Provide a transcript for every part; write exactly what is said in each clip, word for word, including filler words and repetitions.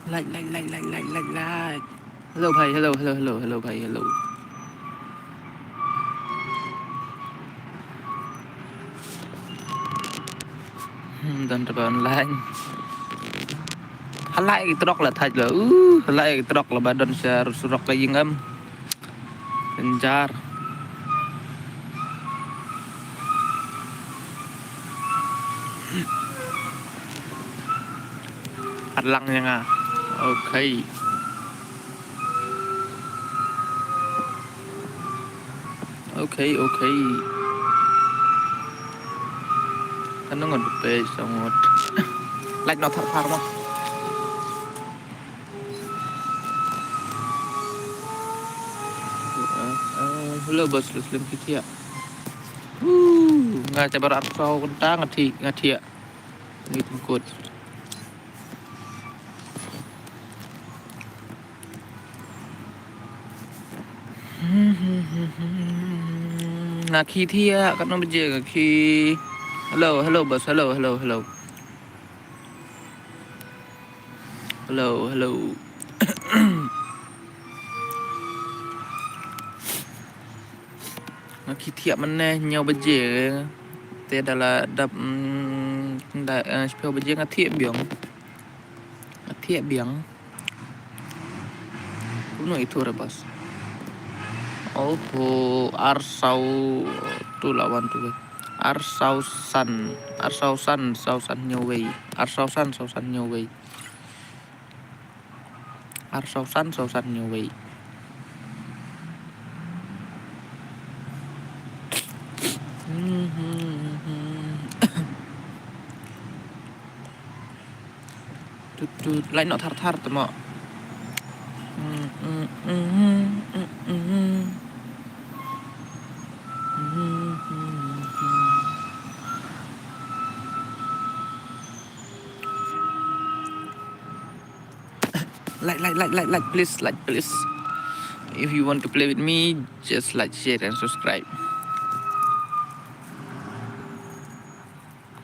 Like, like, like, like, like, like, like. Hello bhai, hello, hello, hello, hello bhai, hello. Hmm, don taba online. Halai ki trok la thaj la. Uh, halai ki trok la ba don sha surok ka ïing em. Danger. Arlang ïa nga. Okay. Okay, okay. Kan ngot pe sangot. Like no thar thar mo. Uh, uh, hello bos, lu slem ki thiah. Uh, nga cabar arsaw kynta nga thi, nga thiah. Ni tengkut. Nga khi thiah, katno baje nga khi. Hello, hello bos, hello, hello, hello. Hello, hello. Nga khi thiah mynne hynñiew baje. Te da la dap, mm, da, eh, shiphew baje nga thiah biang. Nga thiah biang. Kumno ithuh re bos. Oh, oh, arsaw tu la wan tu. Arsaw san, arsaw san, saw san hynñiew wei. Arsaw san, saw san hynñiew wei. Arsaw san, saw san hynñiew wei. Tut, tut, lai noh thar thar te mo. Like, like, like, like, like, please, like, please. If you want to play with me, just like, share, and subscribe.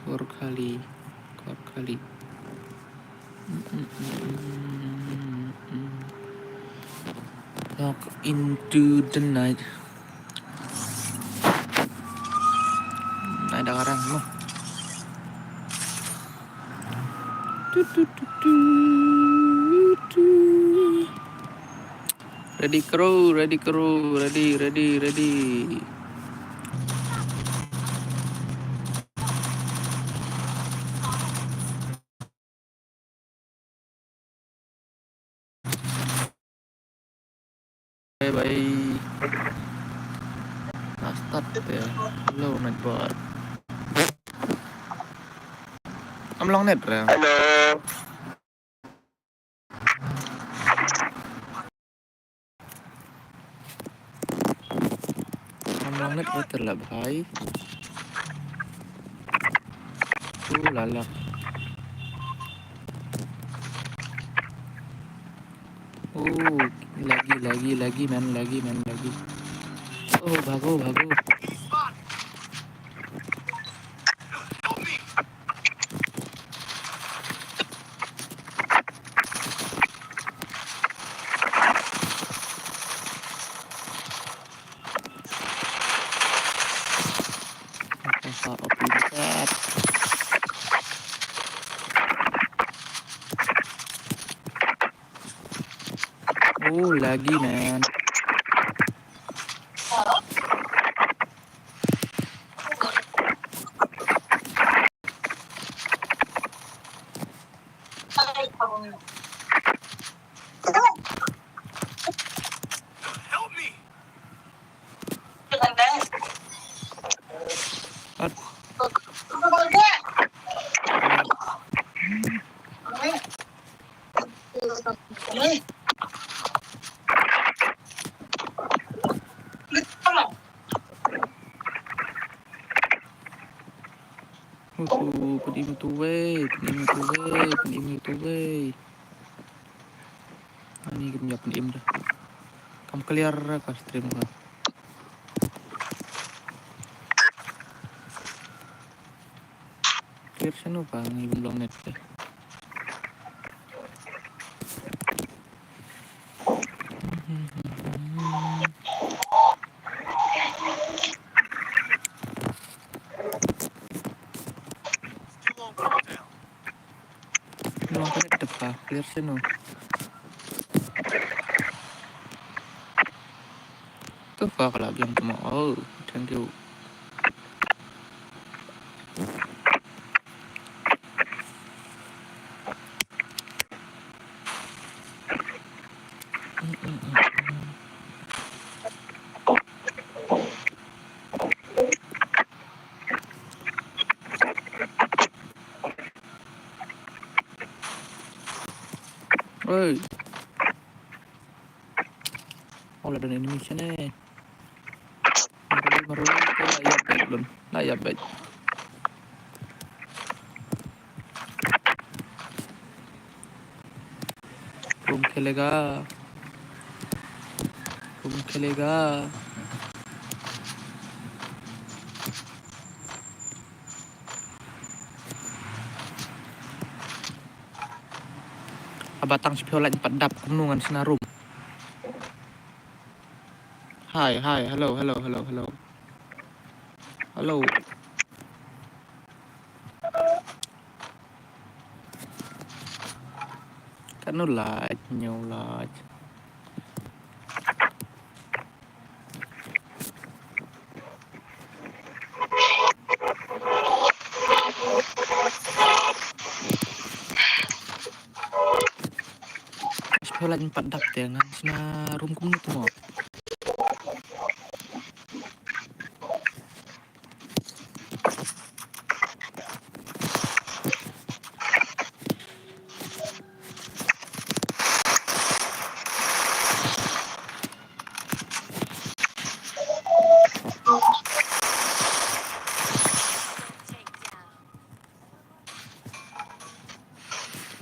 Korkali, Korkali. Walk into the night. Night da ka rang mo. Tu, tu, tu, tu, tu. Ready kro, ready kro, ready, ready, ready. Bye bye. Start te. Hello, Nightbot. Am long net re. Hello. Am long net re te la bhai. Tu la la. Oh, lagi, lagi, lagi, man, lagi, man, lagi. Oh, bhago, bhago. Oh, lagi, man. Uhu, pynim ïa utu wei, pynim ïa utu wei, pynim ïa utu wei. Ani kam ïa pynim da. Kam clear ka stream ka. Clear shano ka ngi bym long net ka. Connect the file. Clear sino. Te fa ka la biang tmo. Oh, thank you. Oi. Oh, la don enemy shane. Marwei, marwei, ko la ïap beit lun. La ïap beit. Rum khelega. Rum khelega. Aba tang shiphew lait pat dap kumno ngan shna rum. Hi, hi, hello, hello, hello, hello. Hello. Katno lait, hynñiew lait. Shiphew lait pat dap te ngan shna rum kumno tmo.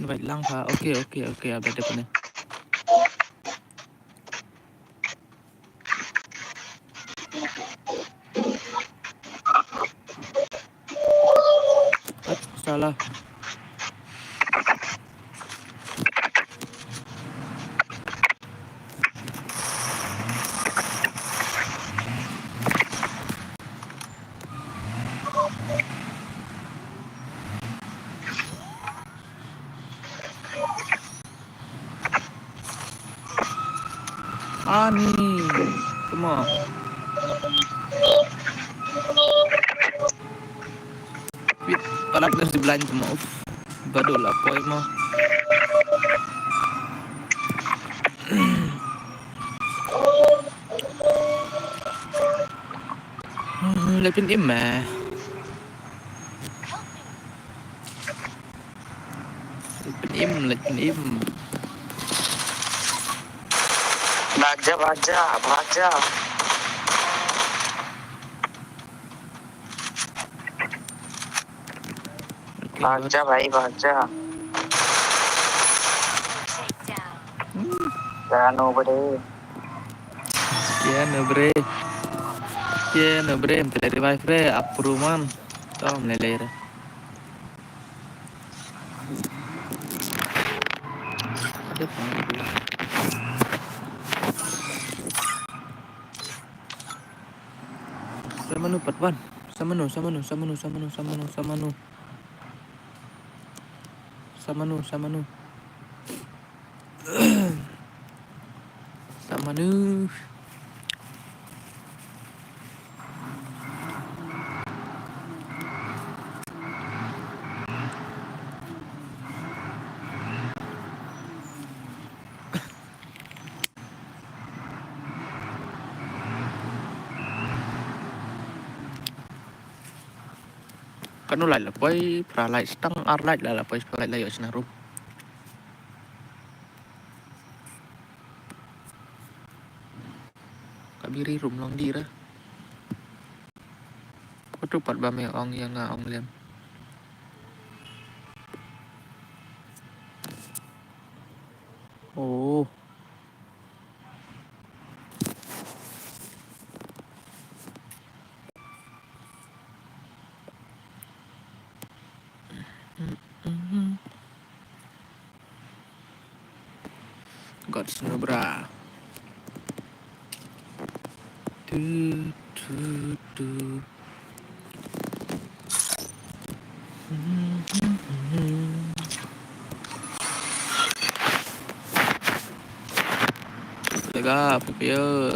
Invite lang ha. Okay, okay, okay, update apa ni? Ach, salah. Ani, come on. Wait, palat na si blind mo. Bado la poi mo. Hmm, lepin im eh. Lepin im, lepin im. Baja, baja, baja. Baja, bhai, baja. Hmm. Jangan over there. Kya no bre. Kya no bre, em te revive re, apruman. To, mlele re. Ada pang. Samanu part one. Samanu, samanu, samanu, samanu, samanu, samanu. Samanu, samanu. Samanu. Kano light la poi, phra light stang, ar light la la poi, phra light la ïoh shna room. Ka biri room long di ra. Ko tu pat ba me ong ïa nga ong lem. Oh. Got snow bra. Tu, tu, tu. Prepare, prepare.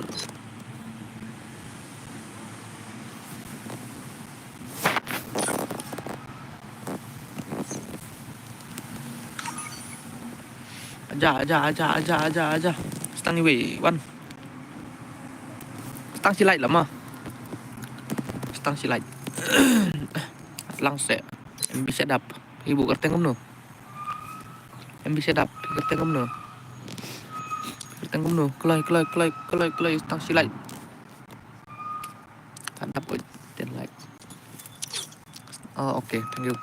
Aja, aja, aja, aja, aja, aja. Stang iwei, wan. Stang shi light lah ma. Stang shi light. Lang se. M B shut up. Ibu kyrteng kumno? M B shut up. Kyrteng kumno? Kyrteng kumno? Kloi, kloi, kloi, kloi, kloi. Stang shi light. Tang dap ko ten light. Oh, okay, thank you.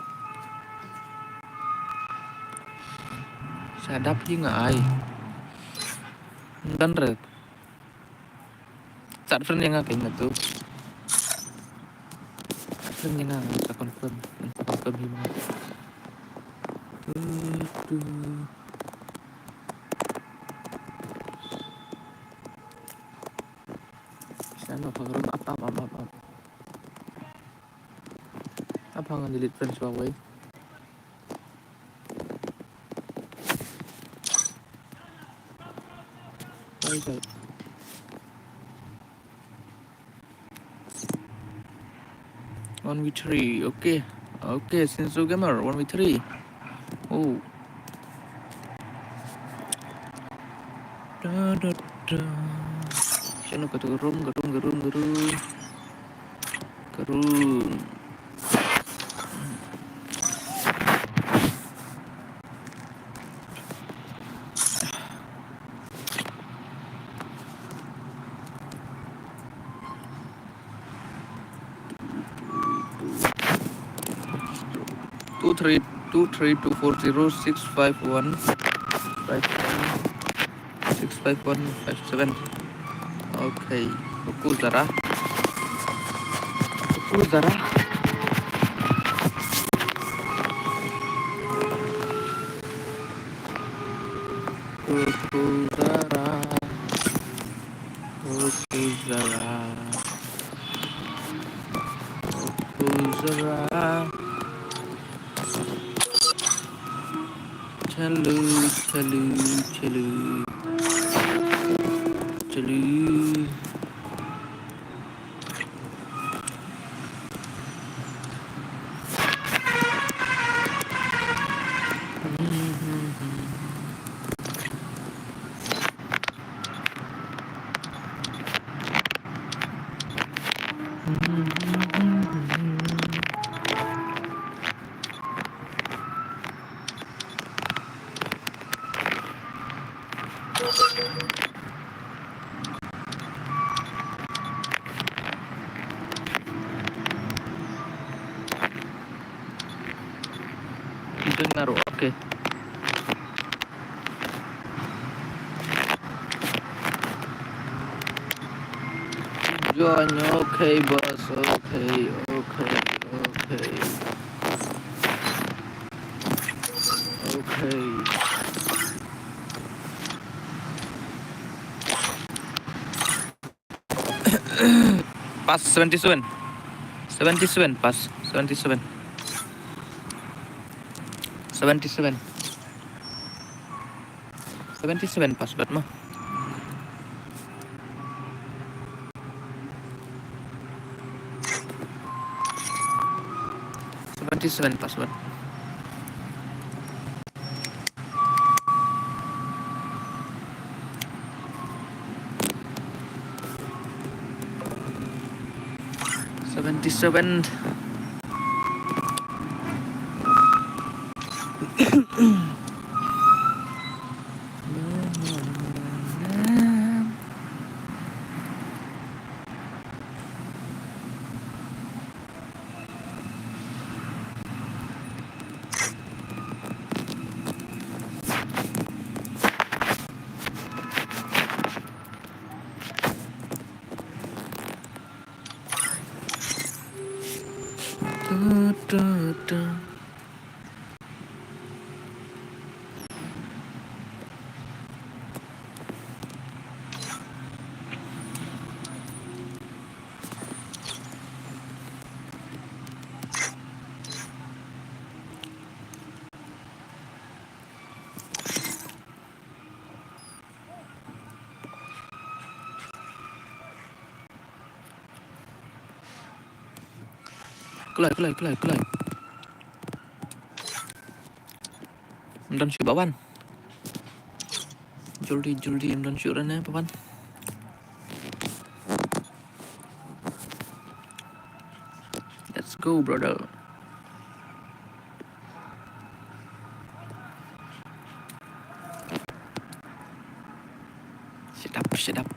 Shut up hi nga ai. Dan re. Chat friend ïa nga keiñ nga tu. Chat friend ïa nga, nga sa confirm. Nga sa confirm hi ma nga. Tu, tu. Sa no ka room up, up, up, up, up. Apa ngan delete friends ba wei. Why is that? One v three, okay. Okay, Sinzo Gamer, one v three. Oh. Da, da, da. Sino ka tu? Ka room, ka room, ka room, ka room. Ka room. Two three two three two four zero six five one five seven. Six five one five seven. Okay. Kuku Zara. Kuku Zara. Kuku Zara. Kuku Zara. Kuku Zara. Chalu, chalu, chalu. Chalu. Itu naruh, okay. Join, okay, boss, okay, okay, okay. Okay. Pass seventy-seven. Seventy-seven pass. Seventy-seven. Seventy-seven. Seventy-seven pass bad ma. Seventy-seven pass bad. Seventy-seven. Kloi, kloi, kloi, kloi. Ym don shuh ba wan. Joldi, joldi, ym don shuh rane ba wan. Let's go, brother. Shut up, shut up.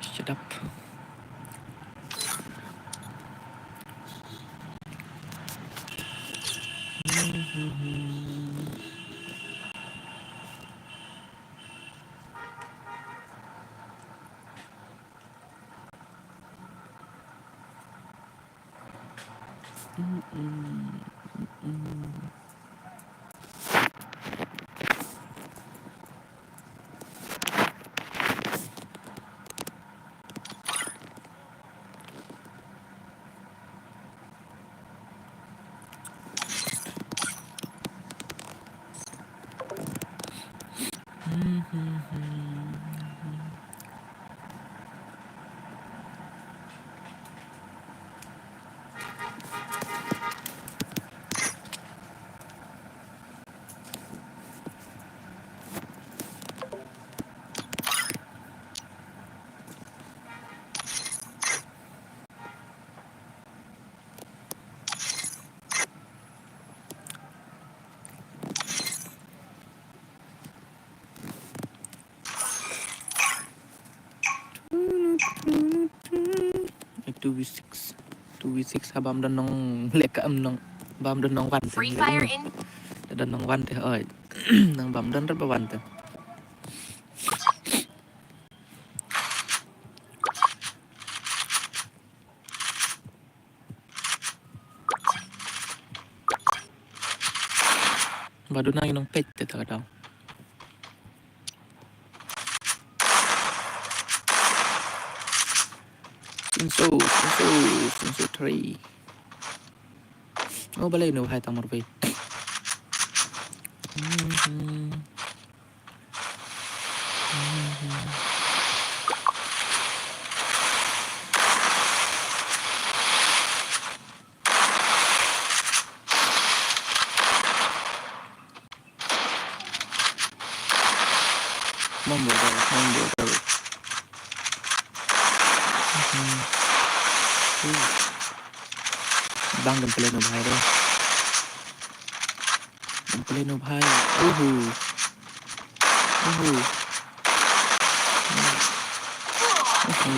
Shut up. Two v six. Two v six ha bam da nong leka em nong bam da nong wan. Free Fire in. Da nong wan te oi. Nong bam da ba wan te. Ba duna ngi nong peit te ta ka daw. Sinso, sinso, sinso three. Oh, balei no hai tamar bai. Come on, brother. Come on, brother. Bang kan pele no bahai do. Kan pele no bahai. Uhu. Uhu. Uhu.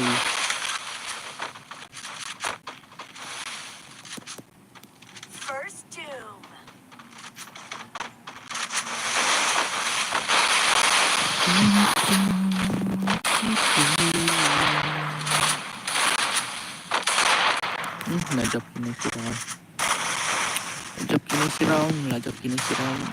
First Doom. Hmm, la jop kine si round. La jop kine si round, la jop kine si round.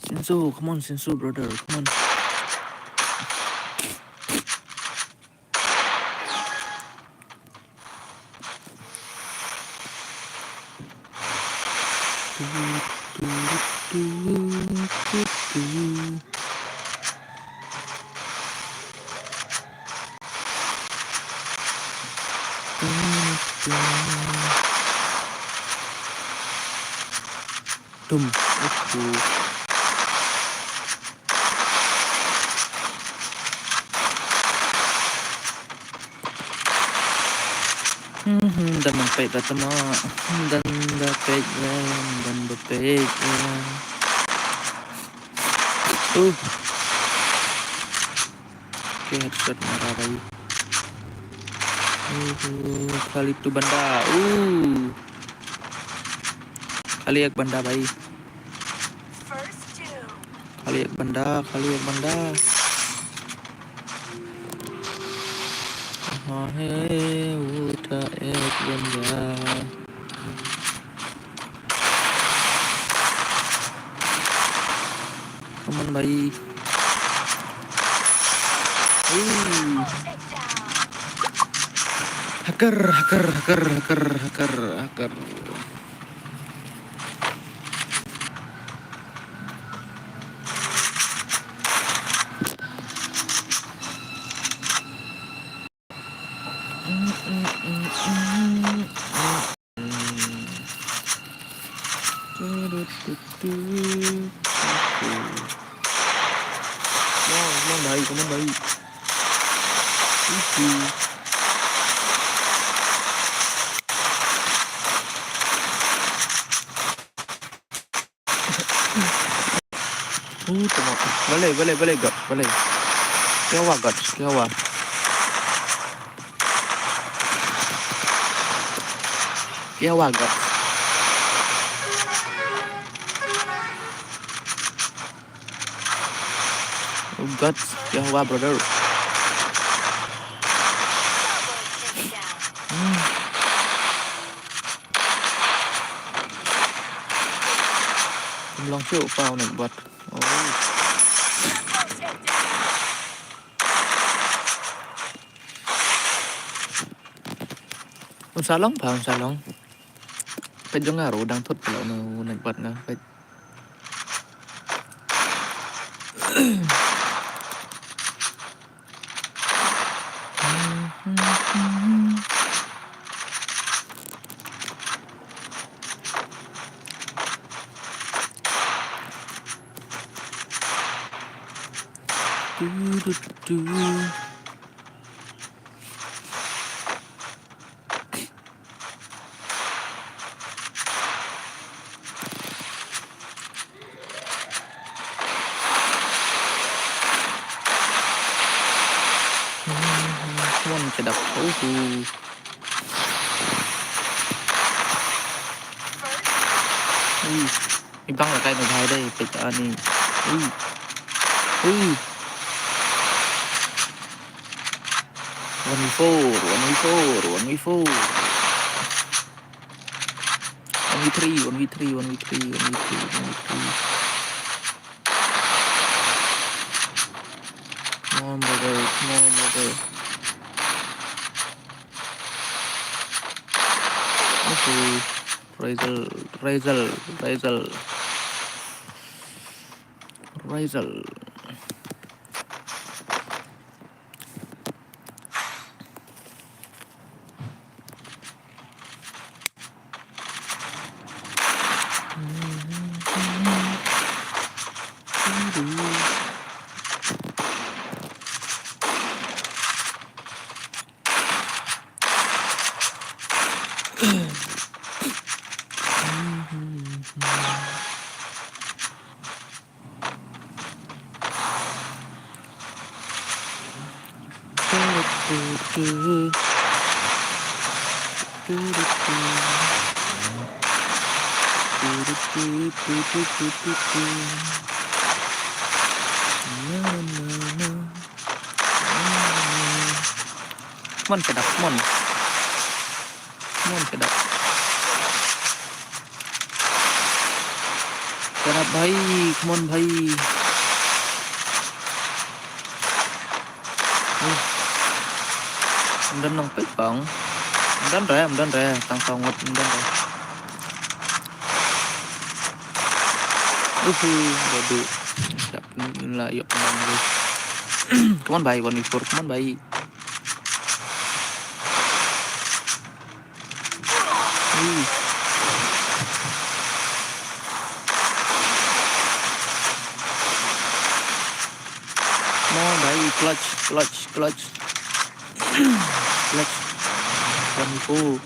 Sinso, come on, Sinso, brother, come on. Dum. Uhu. Hmm, hmm, dang nang peit ba tama. Dang ba peit ba, dang ba peit ba. Uh. Okay, headshot mara bhai. Uh, khali tu banda. Uh. Khali ek banda bhai. Khali ek banda, khali ek banda. Ha he, uta ek banda. Come on, bhai. Ooh. Hacker, hacker, hacker, hacker, hacker, hacker. Wow, come on, bhai, come on, bhai. Uhu. Uh, tengok. Balik, balik, balik, God, balik. Kiawa, God, kiawa. Kiawa, God. Oh, God, kiawa, brother. Hmm. Ym long shuh pa u Nekbot. Oh. Un sa long pa, un sa long. Peit jong nga ruh dang thut pala u Nekbot nga. Peit. Du, du, du. Mon kedap. Uhu. Ui. Ibang la kai no bhai dei peit ani. Ui. Ui. One v four, one v four, one v four. One v three, one v three, one v three, one v three, one v three. Come on, brother, come on, brother. Okay. Razel, Razel, Razel. Razel. Come on, shut up, come on. Come on, shut up. Shut up, bhai. Come on, bhai. Ym don nongpeit bang. Ym don re, ym don re. Tang saw ngut ym don re. Uhu, badu. Shap ni la yok nang. Come on, bhai, one v four. Come on, bhai. Ui. Come on, bhai, clutch, clutch, clutch. Clutch. One v four.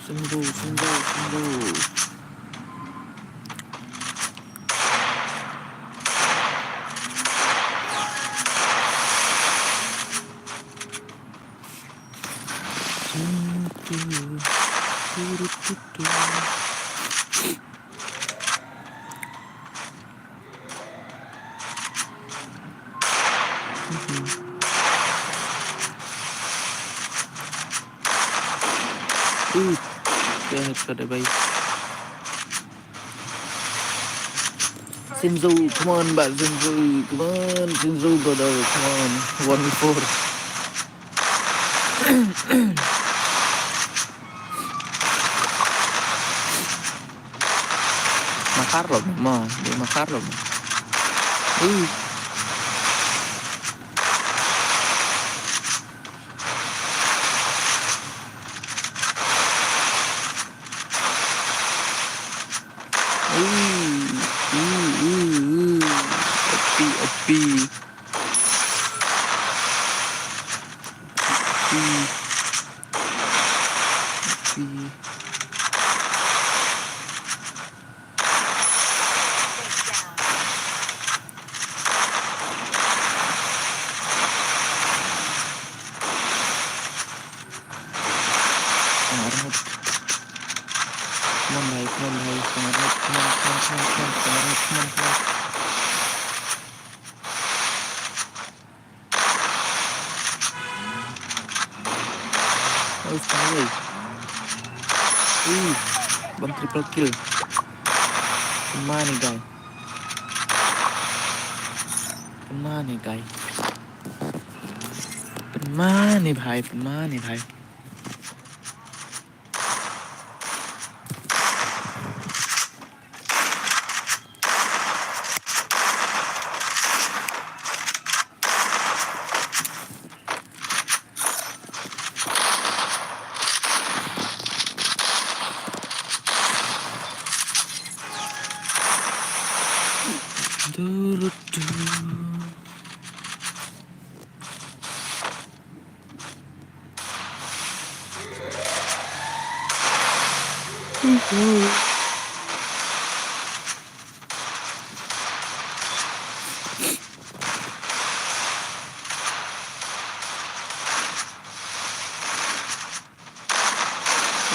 Single, single, single. Uh, kya headshot hai bhai. Sinzo, come on, bhai, Sinzo, come on, Sinzo, brother, come on. One v four. Makar lo, ma, dia makar lo. Uh. Uh, uh, uh, uh. Api, api. Api. Api. Sangarngut. Come on, bhai, come on, bhai, Sangarngut, come on, come on, come on, Sangarngut, come on, come on. Oh, Sangarngut. Ui, bang triple kill. Pynmane, guy. Pynmane, guy. Pynmane, bhai, pynmane, bhai.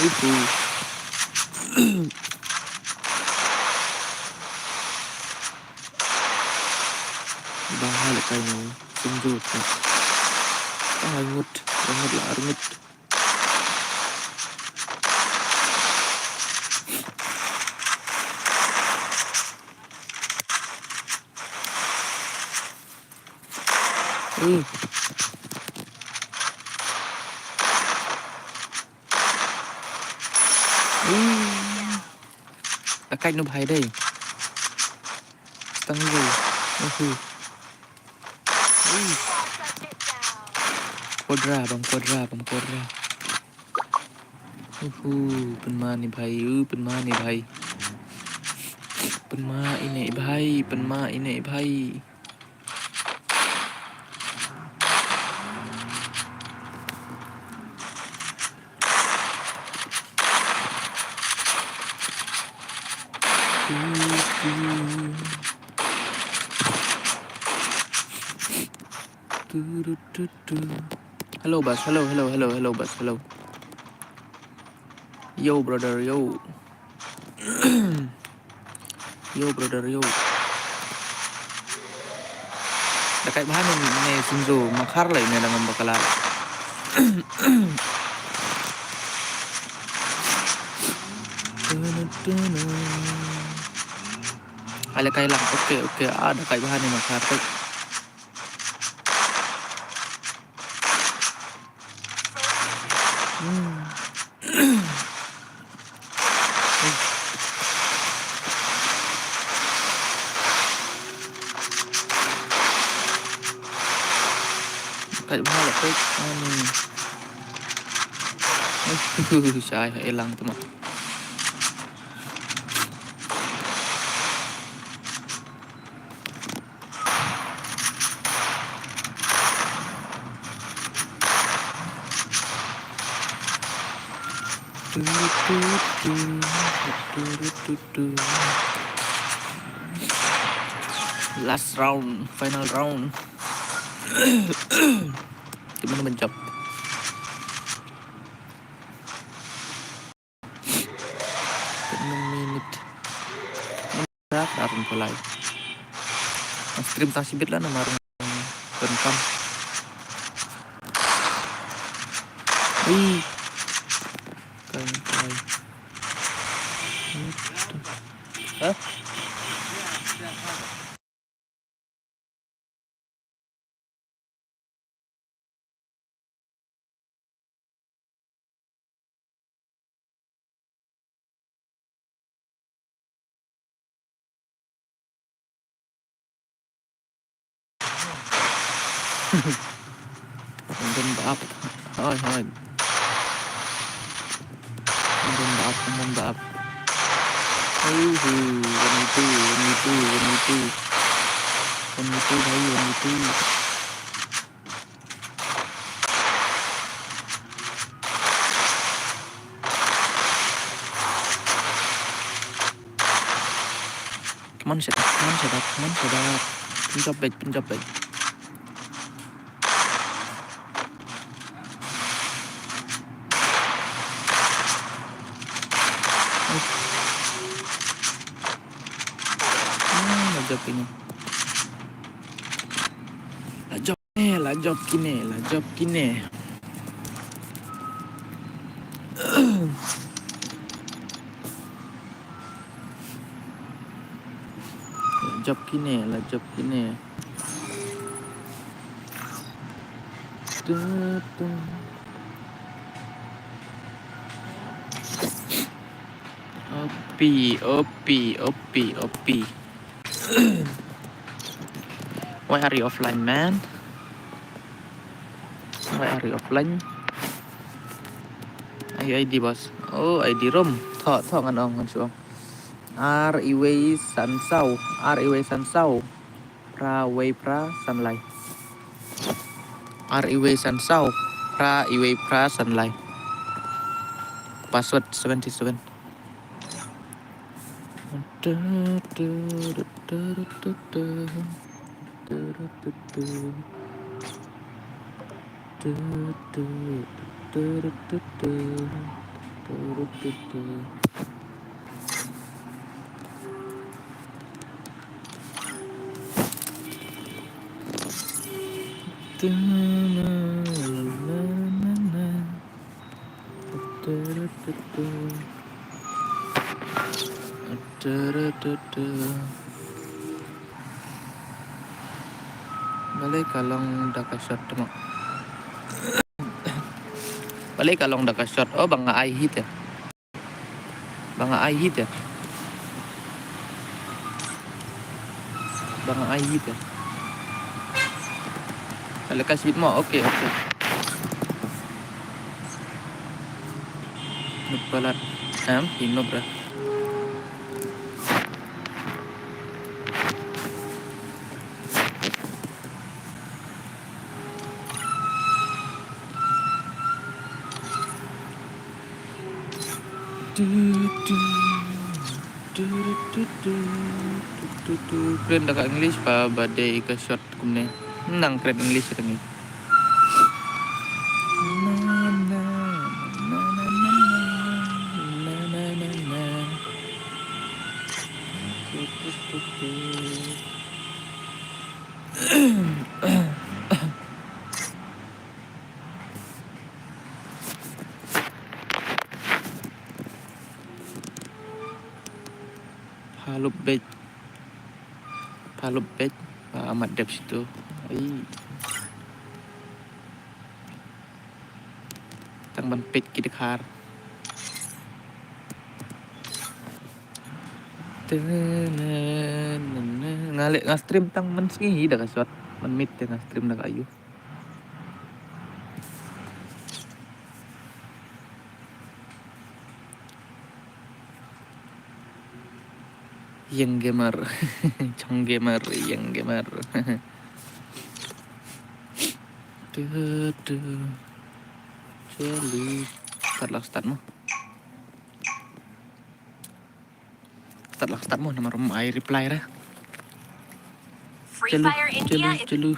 Uhu. Ba ha lehkai no, sum jot. Ah, ngut, ngut la, ngut. Ui. Ui. Akai no bhai dei. Stang dei. Uhu. Ui. Quadra, bam quadra, bam quadra. Uhu, pynmane bhai, u, pynmane bhai. Pynmane bhai, pynmane bhai. Hello, Bas. Hello, hello, hello, hello, Bas. Hello. Yo, brother, yo. Yo, brother, yo. Da kait bha ne, ne Sinzo, makhar lai ne da ngam bakala. Ala kai lang, okay, okay, ah, da kait bha ne makhar, kai. Hmm. Kait bha la kait. Ani. Shai ha elang tu ma. Last round, final round. Team mana ban jop? Balai. Stream tang shibit la namar donkam. Ui. Kai kai. Hah? Undon ba ap. Hoi hoi. Undon ba ap, undon ba ap. Uhu, one v two, one v two, one v two. One v two bhai, one v two. Come on, shut up, come on, shut up, come on, shut up. Pynjop bad, pynjop bad. Hmm, la jop kine. La jop kine, la jop kine, la jop kine. La jop kine, la jop kine. Tu, tu. Opi, opi, opi, opi. Why are you offline, man? Why are you offline? Ai, I D, boss. Oh, I D room. Tho, tho, ngan ong, ngan shu ong. Ar iwei san saw. Ar iwei san saw. Phra wei phra san lai. Ar iwei san saw. Phra iwei phra san lai. Password seventy seven. Balei ka long da ka shot mo? Balei ka long da ka shot? Oh, ba nga ai hit eh. Ba nga ai hit eh. Ba nga ai hit eh. Balei ka shit mo? Okay, okay. Nuk palat. Em, ino bra. Kren da ka English pa ba dei ka shot kumne. Nang kren English ka ni. Pha lup beit. Pha lup beit. Pha amat dep situ. Ai. Tang ban peit ki dkhar. Nga leh nga stream tang man sngi da ka shot. Man mit te nga stream da ka ayu. Young gamer. Chong gamer, young gamer. Tu, tu. Actually, start lah start mo. Start lah start mo, namar um ai reply ra. Free Fire India. Chalo, chalo.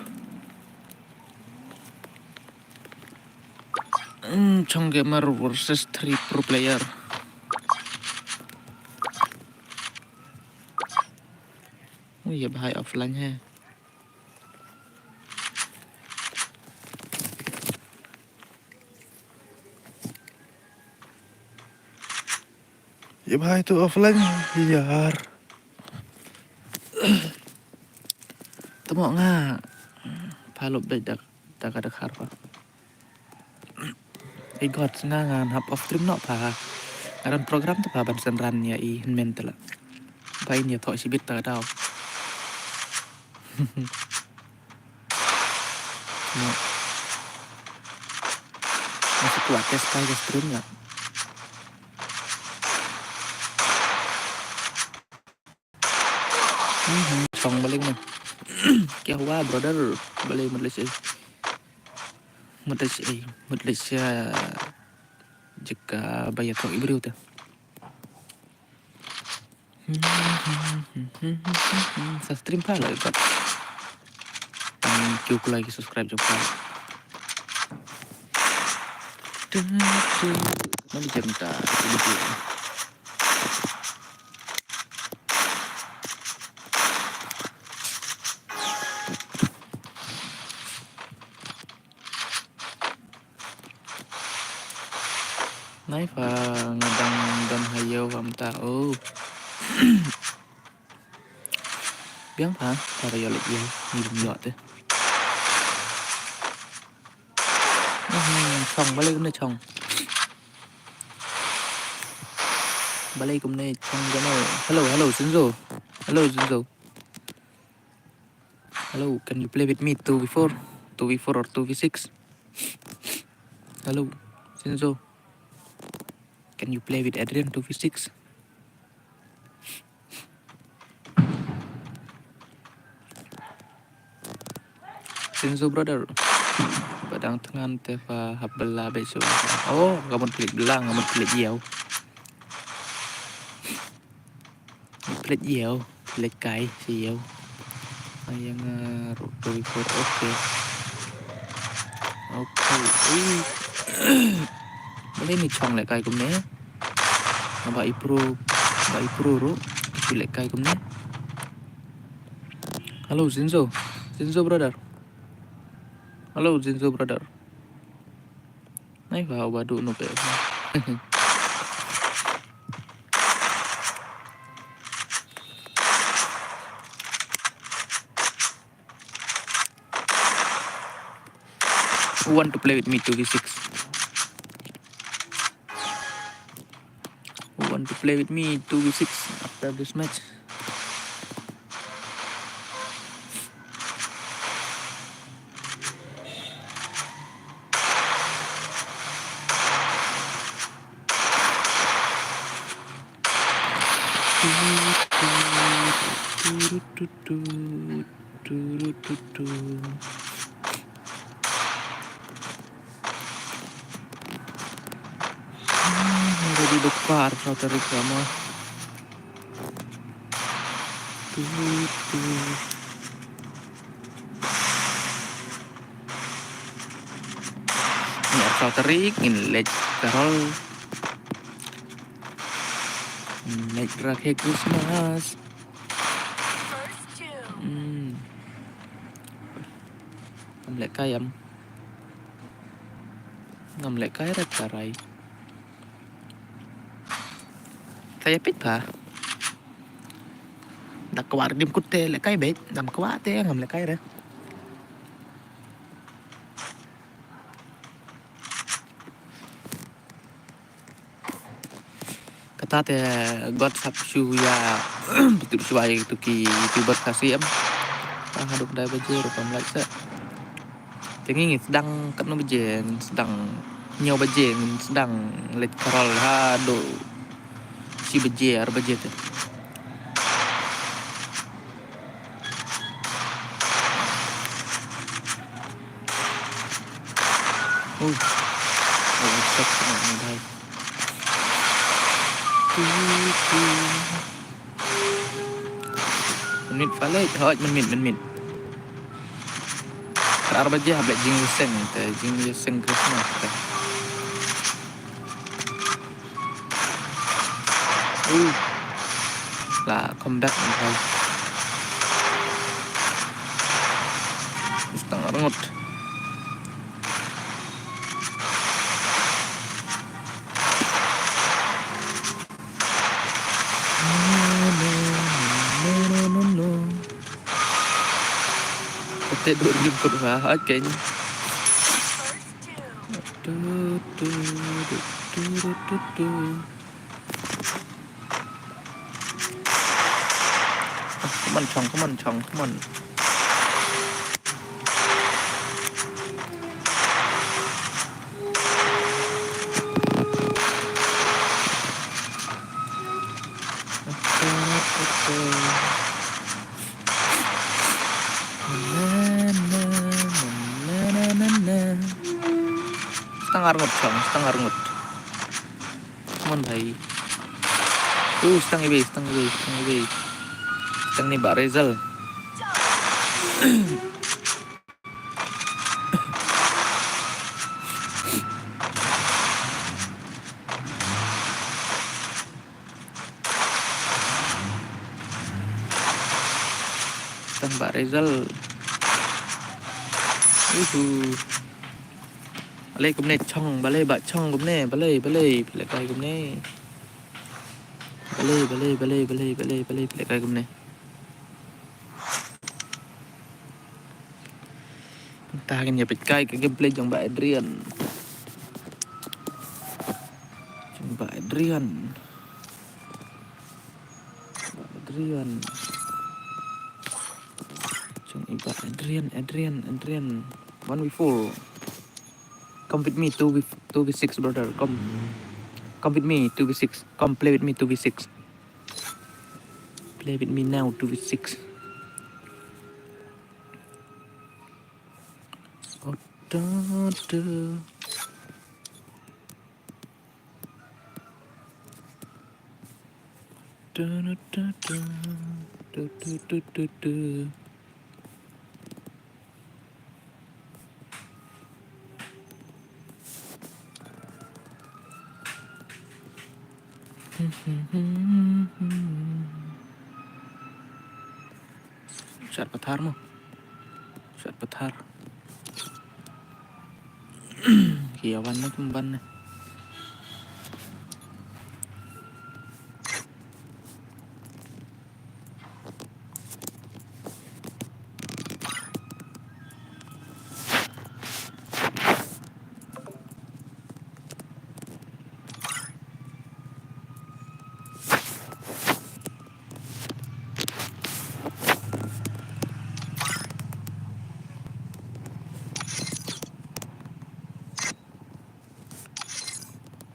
Hmm, Chong Gamer versus three pro player. Ui, ya bhai offline he. Ya bhai tu offline, yar. Tamo nga. Pha lop dai dak, dak dak har pha. Ei God, nga ngan hap off stream noh pha. Nga don program te pha ban synran ïa i hynmen te la. Ba in ïathoh shibit ta ka daw. Nga sa kwah test kai ka stream la. Mhm, chong balei ne. Kya hua brother, balei mut lei shi. Mut lei shi, mut lei shi. Jaka ba ïathoh i briew te. Sa stream pha la kat. Thank you, like, subscribe jong pha. Mari jam ta video. Nai pha nga dang don ha ïew ham ta o. Biang pha, pha ba ïoh leit ïew, ngi bym ïoh te. Mhm, chong, balei kumne chong. Balei kumne chong jano. Hello, hello, Zinzo. Hello, Zinzo. Hello, can you play with me two v four? Two v four or two v six? Hello, Zinzo. Can you play with Adrian two v six? Zinzo brother. Ba dang thngan te pha hap bylla beit shuwa. Oh, nga mut phi leit bylla, nga mut phi leit ïew. Phi leit ïew, phi leit kai sha ïew. Ai nga ruh two v four, okay. Okay. Ui. Balei ni chong lehkai kumne. Nga ba i pro, ba i pro ruh. Shu lehkai kumne. Hello, Zinzo. Zinzo brother. Hello, Zinzo brother. Nai ba ba du no pe. Who want to play with me two v six? Who want to play with me two v six after this match? Ready to car, satu reklama. Ni arphew tarik ngin leit Carol. Ngin leit rakhe Christmas. Hmm. Ngam lehkai em. Ngam lehkai re tharai. Sa ïa peit pha. Da kwah re dim kut te lehkai beit, dam kwah te ngam lehkai re. Kata te God sap shu ïa pyntip shuwa ïa kitu ki YouTuber Khasi em. Tang haduh kdai baje ruh kam lait seh. Te ngi ngi sdang katno baje, ngi sdang hynñiew baje, ngi sdang leit Carol haduh shi baje, ar baje te. Uh. Oh, check na ni bhai. Minit pha leit, hoi, minit, minit. Ar baje hap leit jingïaseng te, jingïaseng Christmas te. Uh. La comeback ni bhai. Ngut. Kate dur nim kut ha, ha, keng. Tu, tu, tu, tu, tu, tu, tu. Come on, Chong, come on, Chong, come on. Stang arngut, Chong, stang arngut. Come on, bhai. Uh, stang iwei, stang iwei, stang iwei. Stang ni Bah Rizal. Stang Bah Rizal. Uhu. Balei kumne Chong, balei Bah Chong kumne, balei, balei, balei kai kumne. Balei, balei, balei, balei, balei, balei, balei kai kumne. Mynta ngin ïa peit kai ka gameplay jong Bah Adrian. Jong Bah Adrian. Bah Adrian. Jong i Bah Adrian, Adrian, Adrian. One v four. Come with me, two v, two v six, brother. Come. Come with me, two v six. Come play with me, two v six. Play with me now, two v six. Oh, da, da. Da, da, da, da. Da, da, da, da, da. Shot pathar mo. Shot pathar. Ki ïa wan ne kum ban ne.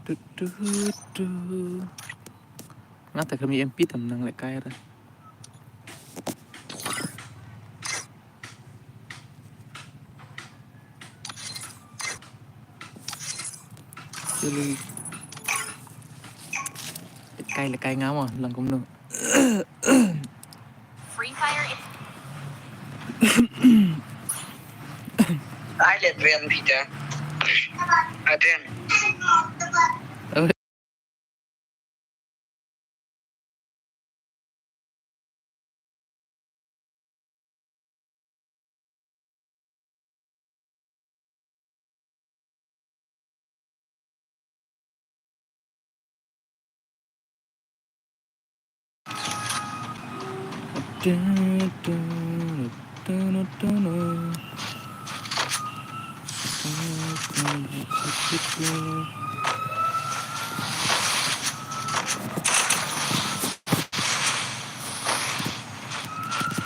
Tu, tu, tu. Nga te kam M P tam nang leh kai ra. Actually, kai leh kai nga mo lang kumno. Free Fire is Ai leh Adrian Peter. Adrian.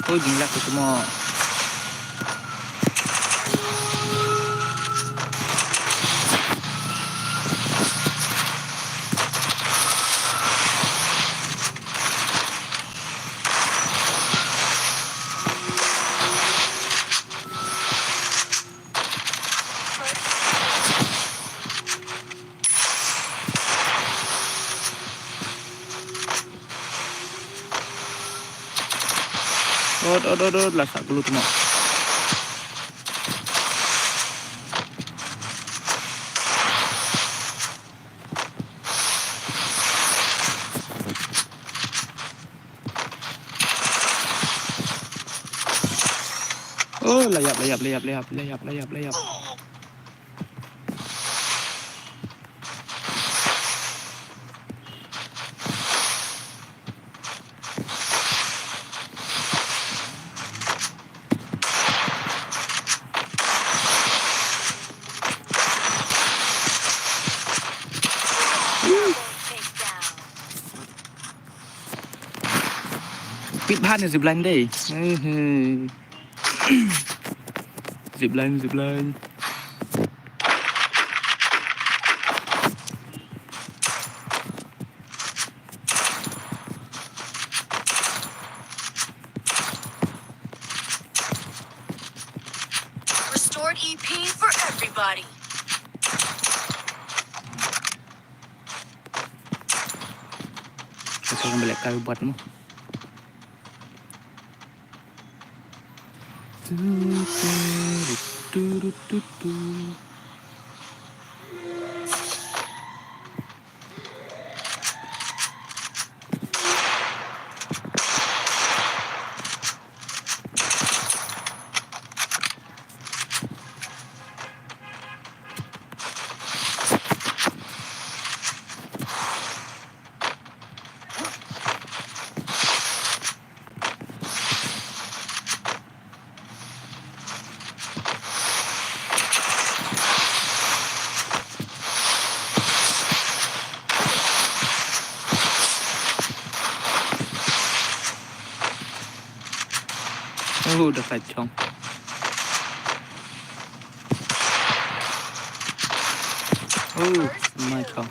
Ko jinglak ko mo. Ot, ot, ot, ot, la sah kulu tu mo. Oh, la ïap, la ïap, la ïap, la ïap, la ïap, la ïap, la ïap. Pit bha ne zipline dei. Mhm. Zipline, zipline. Restored E P for everybody. Ka song balik ka buat mo. Oh, da ka chong. Oh, my God.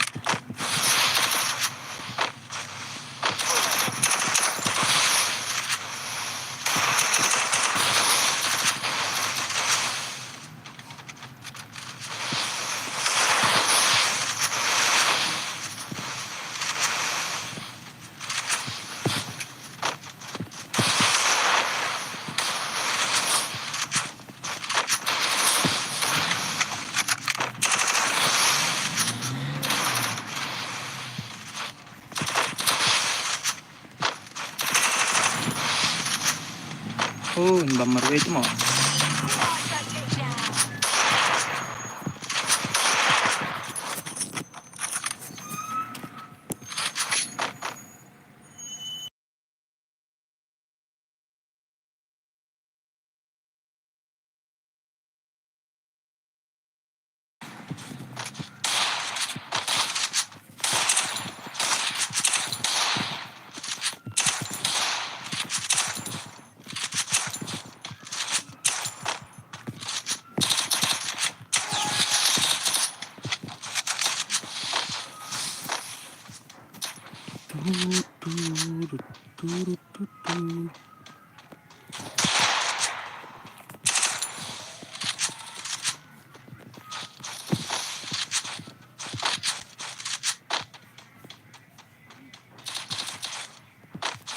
Oh, in bam marwei tu mo.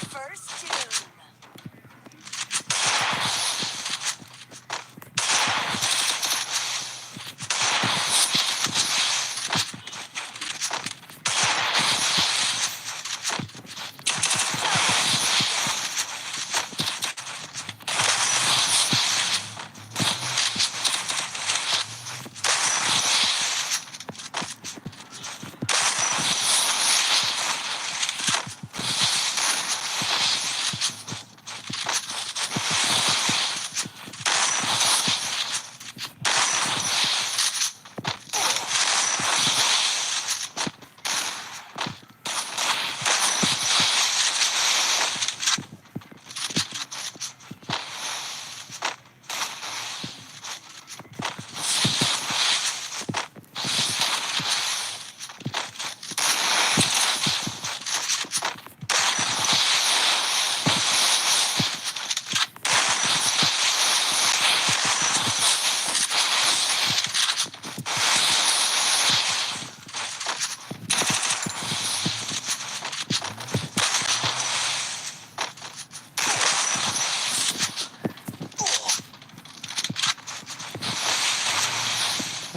First doom.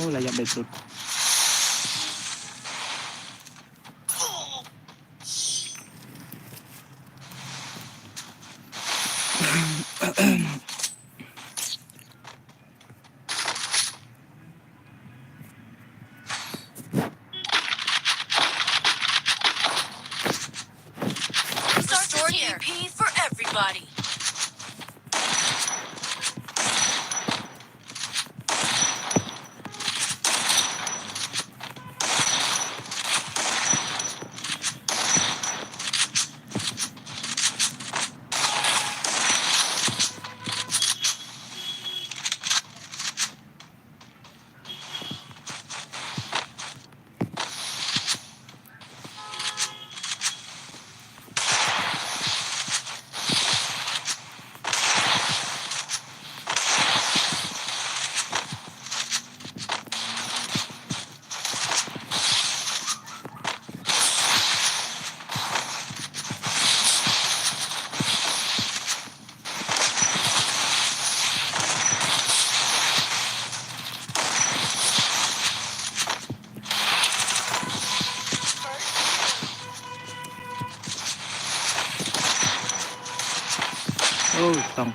Oh, la ïap dei brut. everybody. Oh, tong.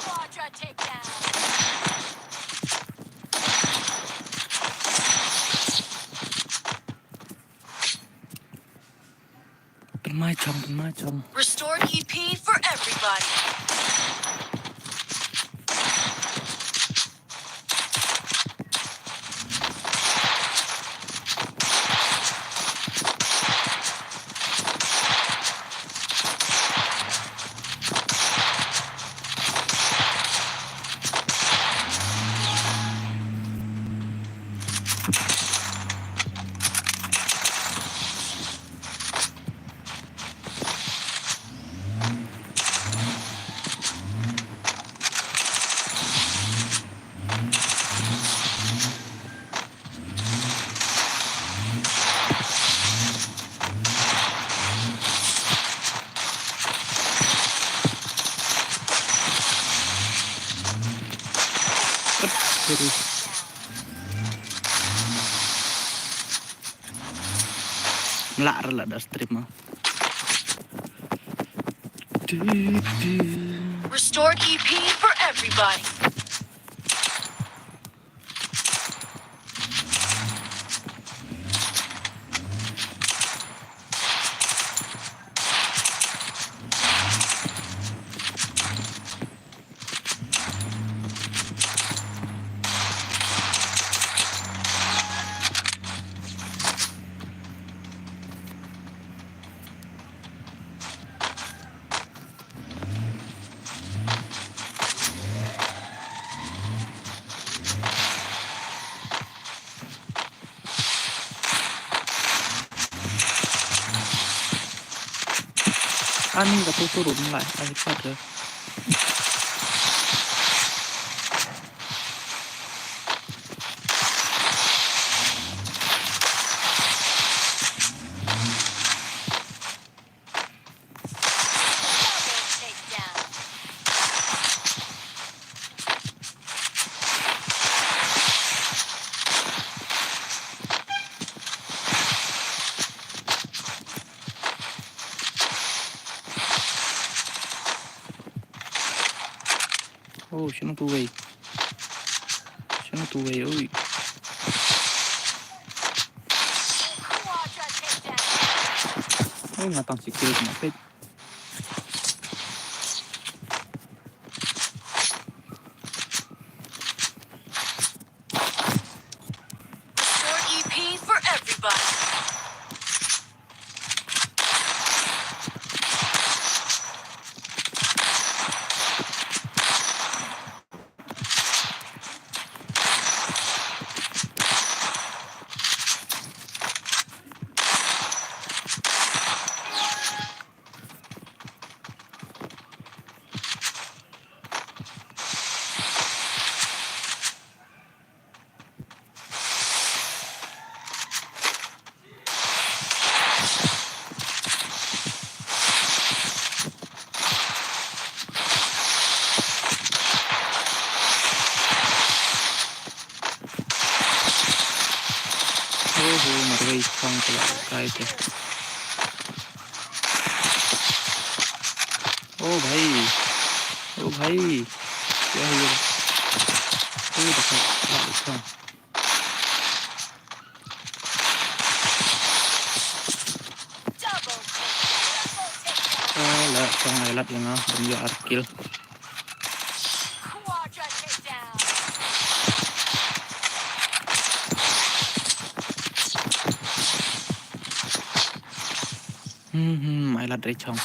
Quadra takedown. Pynmai chong, pynmai chong. Restored E P for everybody. Lah rela da stream ah. Restored E P for everybody. Ani ka tu turun lai, ai pada. Oh, shano tu wei? Shano tu wei, oi. Oh, nga tang sikil kena pet. Restore E P for everybody. Oho, marwei chong pala kai te. ओ भाई, ओ भाई, क्या हुआ? ओ देखो, क्या देखो? Tang ai lad ïa nga ban ïoh ar kill. Hmm, hmm, ai lad re chong.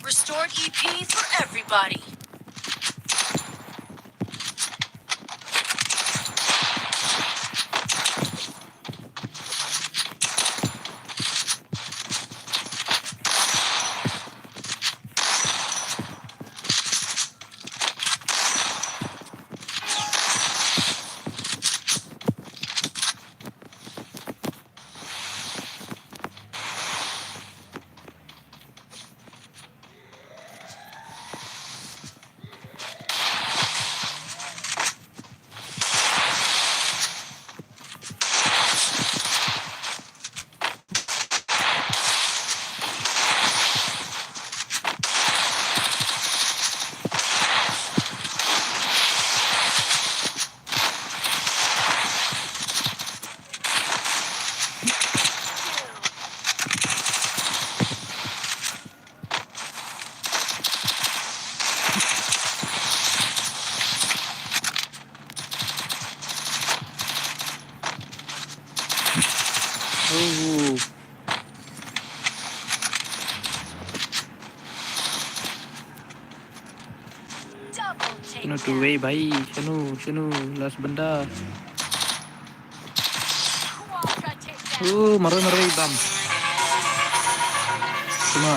Restored E P for everybody. Oh. Shano tu wei bhai, shano, shano, last banda. Oh, marwei, marwei bam. Shano.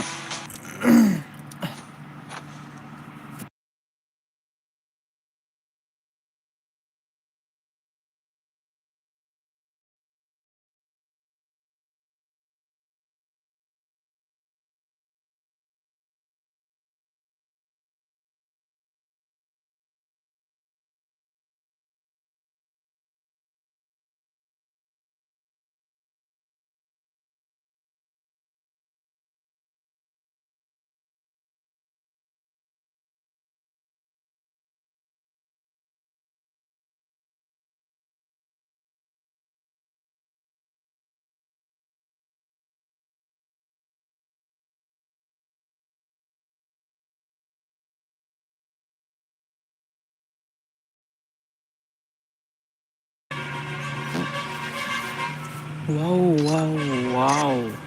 Wow, wow, wow.